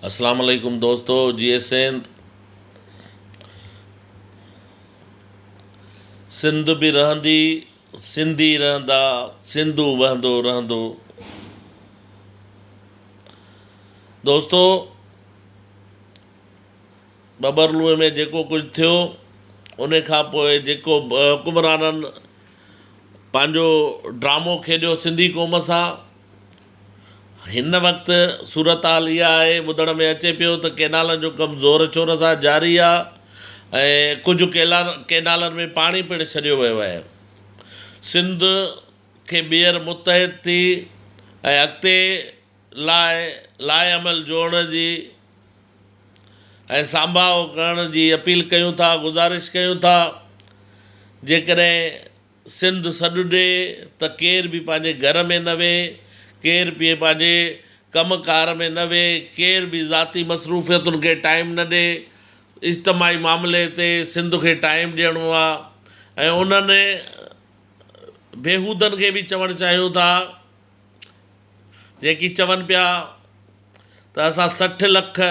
اسلام عليڪم دوستو جيئي سنڌ سنڌ به رهندي سنڌي رهندا سنڌو وهندو رهندو دوستو ٻٻرلوء ۾ جيڪو ڪجهه ٿيو ان کان پوء جيڪو حڪمرانن پنهنجو ڊرامو کيڏيو سنڌي قوم سان هن وقت صورتحال اها آهي ٻڌڻ ۾ اچي پيو ته ڪينالن جو ڪم زور شور سان جاري آهي ۽ ڪجهه ڪيلا ڪينالن ۾ پاڻي پڻ ڇڏيو ويو آهي سنڌ کي ٻيهر متحد ٿي ۽ اڳتي لاء لاء عمل جوڙڻ جي ۽ سانڀاء ڪرڻ جي اپيل ڪيون ٿا گذارش ڪيون ٿا جيڪڏهن سنڌ سڏ ڏي ته ڪير به پنهنجي گهر ۾ نه ويهي، ڪير به پنهنجي ڪم ڪار ۾ نه ويهي، ڪير به ذاتي مصروفيتن کي ٽائيم نه ڏي، اجتماعي معاملي تي سنڌ کي ٽائيم ڏيڻو آ ۽ انهن بيهودن کي به چوڻ چاهيون ٿا جيڪي چون پيا ته اسان 60 لک،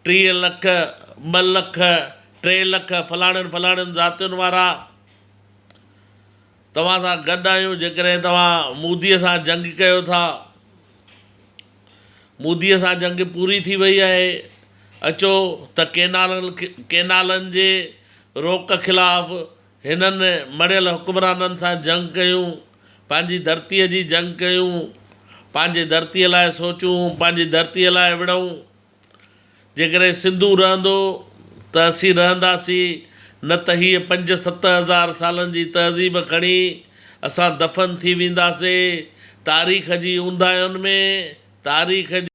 30 لک، ٻه لک، 3 لک فلاڻين فلاڻين ذاتين وارا توهان سان گڏ آهيون جيڪڏهن توهان مودي سان جنگ ڪيو ٿا مودي سان جنگ پوري ٿي وئي آهي اچو ته ڪينالن ڪينالن جي روڪ خلاف هنن مڙيل حڪمرانن سان جنگ ڪيون پنهنجي ڌرتيء جي جنگ ڪيون پنهنجي ڌرتيء لاء سوچون پنهنجي ڌرتيء لاء وڙهون جيڪڏهن سنڌو رهندو ته اسين رهنداسين، نه ته هيء پنج 7000 سالن جي تهذيب کڻي اسان دفن ٿي وينداسين، تاريخ جي اونداهين ۾، تاريخ.